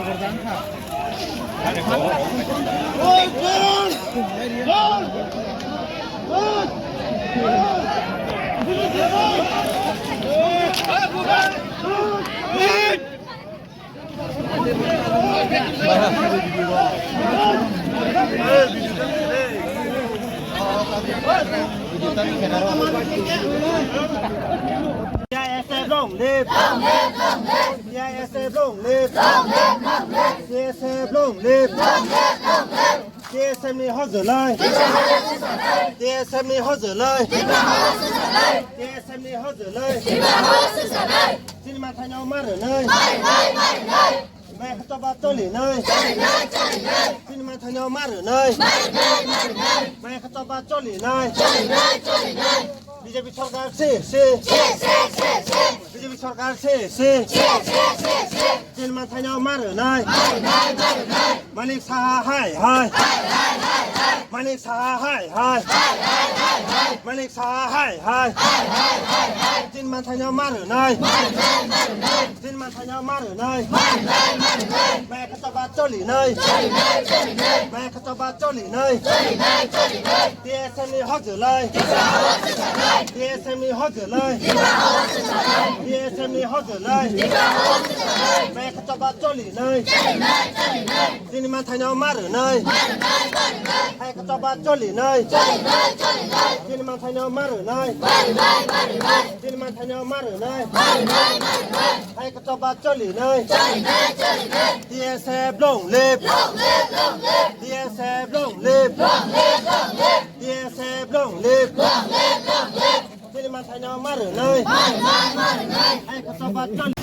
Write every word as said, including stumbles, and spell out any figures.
T I S F long live! T I S F long live! T I S F long live! T S F ni hojolai! T S F ni hojolai! T S F ni hojolai! Chini mathai no marunai! Mai khato ba choli nai. Chini mathai no maru nai. Mai khato ba choli nai. B J P sarkar se se. B J P sarkar se se. Chini mathai no maru nai. Manik Saha hai hai. Manik Saha hai hai. Manik Saha hai hai. Chini mathai no maru nai. Chini mathai no maru nai. Mai khato ba choli nai. Mai khato ba choli nai. T S F ni hojolai. T S F ni hojolai. T S F ni hojolai. Mai khato ba choli nai. Chini mathai no maru nai. Mai khato ba choli nai. Chini mathai no maru nai. Chini mathai no maru nai. Hai khato ba choli nai. T S F long live. T S F long live. T S F long live. Chini mathai no maru nai. Hai khato ba choli.